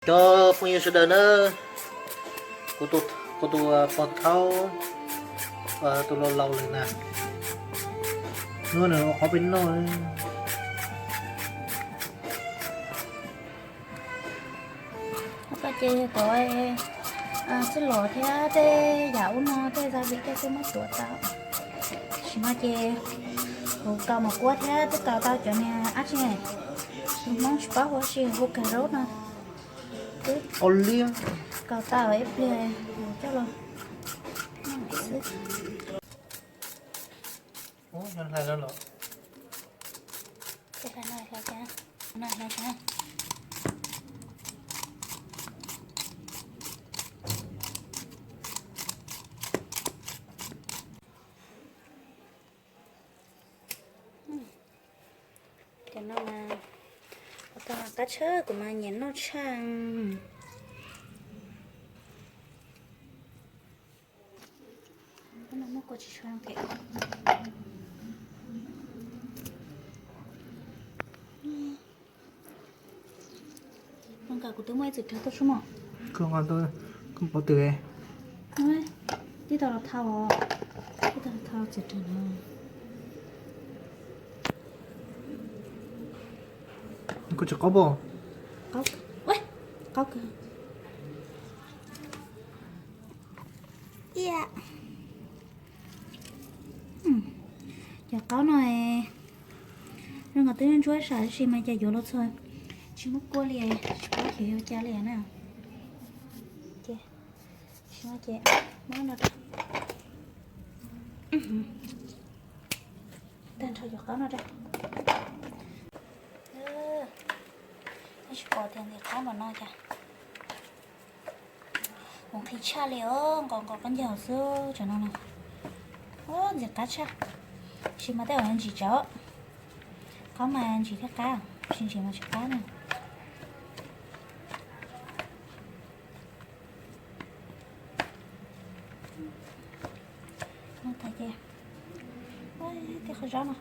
Cov phooj ywg sawv daws na, kuv tus pog thaub, tus laus laus lawm na, hnub no ua qhov peb noj. Koj ces kom txuj lom thiab tej yam ub no tej gia vị tej twb muab tuav tau. Tam sim no ces kuv kaus maum kuab thiab twb kaus tau cov niag dab tsi, Hmoob tsis paub hu dab tsi, hu kawg zaub no. Twb kaus tau ib pliag kuv coj los xwb. Cov no mas, qab tshaj, kuv mas nyiam noj tshaj. Nkawd kuv twb muaj ib txwm rau tuaj xwb mog. Koj pov twg? Tib tau los thau, tib tau los thau txwm rau no. Koj tsis qaub pob? Qaub kawg. Cov qaub no, zoo nkaus twb ntsuab sam tab sis mas cas yuav los txog tsis muaj kua li, tsis paub xyov yog cas li na. Ces, tsis muaj ces, muab no rau. Tag nrho cov qaub no rau. Tsis pom tias ntim qaub npaum no cas. Kuv nqhis tshaj li os, nqos nqos qab ncaug xwb tsam no no. Ntxim qab tshaj. Tab sis mas tej zaum ntsim tsawv. Qaub mas ntsim thiaj qab, tsis ntsim mas tsis qab na. Tag ces, tej qhov zaub no.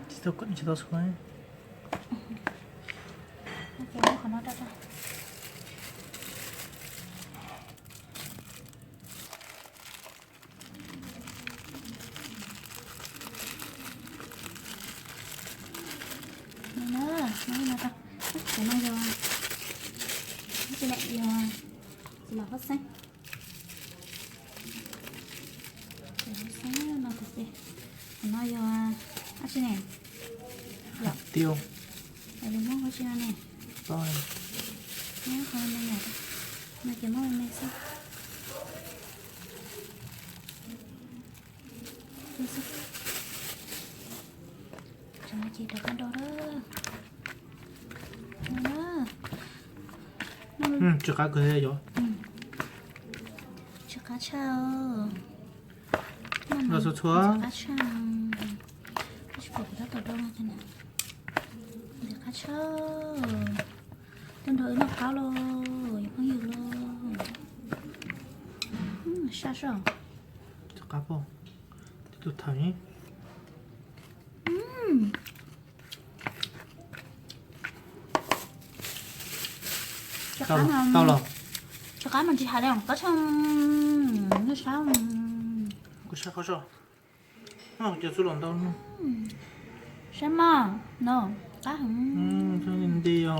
Tsis tau, tsis tau xua. Qhov no rau. Cov no yog, cov no yog, cov no yog, cov no yog, cov no yog dab tsi ne? Hais tias, lus Hmoob hu dab tsi no ne? Qhov no yog, no ces muab me me xwb. Ces rov qab do lawm. Tsw qab kawg yom. Tsw qab tshaj. Los txhua txhua. Qab tshaj. Tab sis kuv tab tom do no, ntxim qab tshaj. Tuaj nrog wb noj qaub lauj, phooj ywg lauj. Saj soj. Tsw qab pob. Tus thawm. Tau los. Cov qab mas tsis hais li, qab tshaj, nej saib. Kuv saib qhov so. Cov xub los ntau no. Saib mas, no, qab heev. Nti os.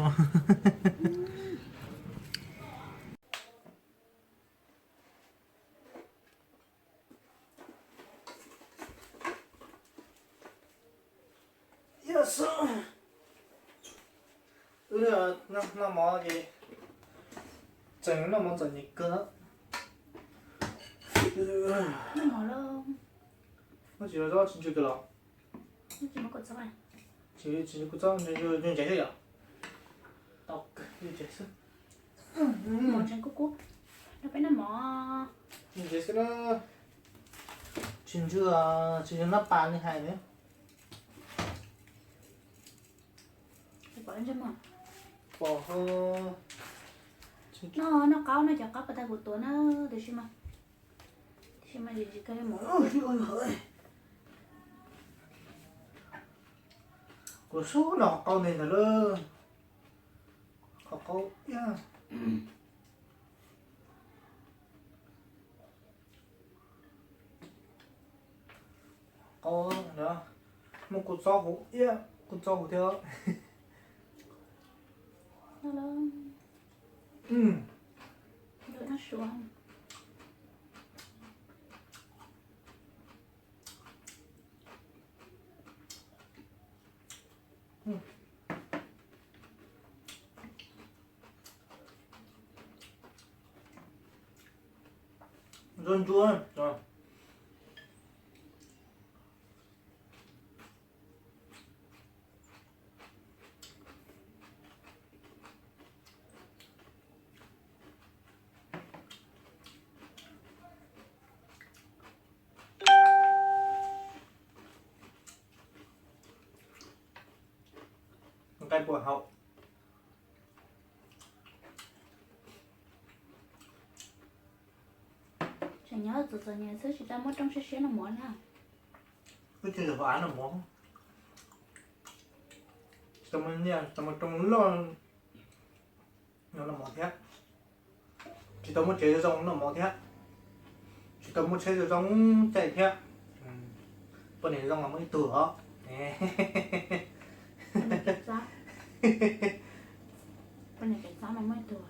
Wb noj mov ces tseem noj mov txom nyem kawg. Noj mov lauj. Muab tsis los tsis ntsws kawg los? Tsis ntsws kuv txob, ntsws ntses xwb yom. Tau kawg, ntsws ntses xwb. Mov ntsev kub kub, no peb noj mov. Ntsws ntses xwb na. Tsis ntsws, tsis ntsws nab pas li hais ne. Pom, noj qaub no cov qaub pas tag kuv tuav na, tiam sis mas, tiam sis mas tsis kawg li mov. Kuv xub no qhov qaub ntawd ntag lauj. Qhov qaub iab. Kuj txob huv thiab. Ntsuab ntsuab. Nqaij puas haum. Tseem nyob txom txom nyem xwb tsis tau muaj rooj siab siab noj mov na. Wb tig hauv av noj mov, tsis tau muaj nyiaj, tsis tau muaj rooj loj noj mov thiab, tsis tau muaj tsev zoo noj mov thiab, tsis tau muaj tsheb zoo caij thiab. Poj niam zoo los muaj ib tug os. Poj niam kev txawj mas muaj ib tug.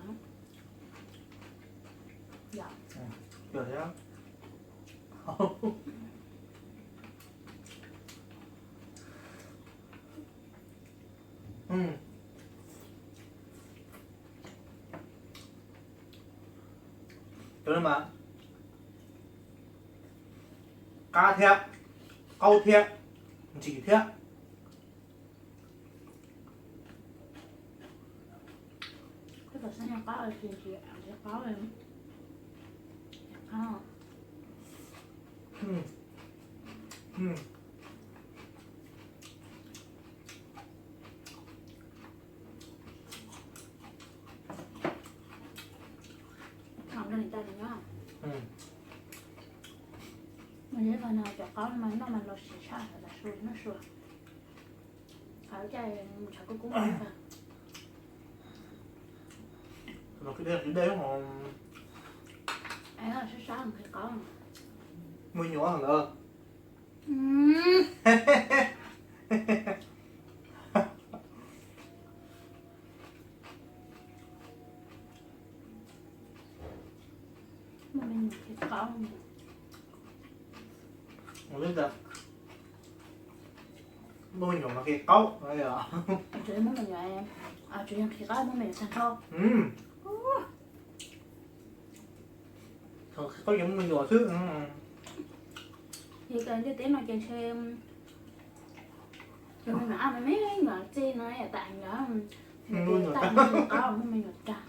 Cov no mas qab thiab, qaub thiab, ntsim thiab. Cov qaub no mas noj mas los siav tshaj, noj sua. Tshav kub kub. Sab sab nqhis qaub. Muaj nyuam ntawd. Muaj me nyuam nqhis qaub. Muaj me nyuam mas nqhis qaub. Tsuas yog muaj me nyuam, tsuas yog nqhis qaub muaj me nyuam tag nrho. Thaum nqhis qaub ces muaj me nyuam xwb. Ces ntiaj teb no ces ntshe cov me nyuam ab me me nyuam txij no tas ntawd, nqhis qaub muaj me nyuam tag.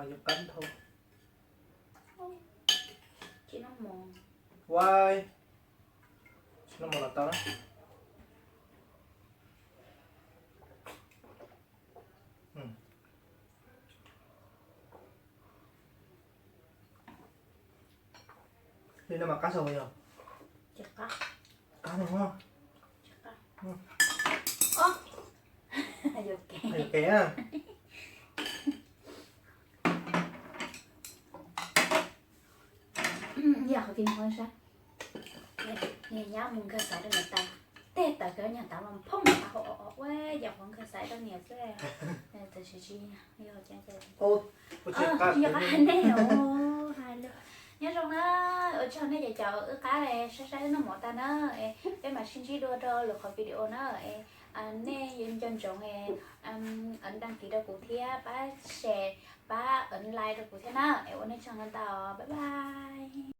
Qab ntho. Tsis noj mov. Why? Tsis noj mov los tau na. Li no mas qab saum yog? Qab no. Yog qhov ti no sab, niag nyab mus nkag xaiv rau niam tais, tej tawv kawg nyag tav mas phooj tas hauv ua yam qhuav nkag xaiv rau niam xwb. Tam sim tsis yog, yog qab hais nej os, hais lus. Nyob zoo na, ua tsaug nej cov caum wb qab saib saib wb noj mov tag na, peb mam sib ntsib dua rau lwm qhov video na. Nej yuav nco ntsoov ấn đăng ký rau kuv thiab pab share, pab ấn like rau kuv thiab na. Es ua nej tsaug ntau, bye bye.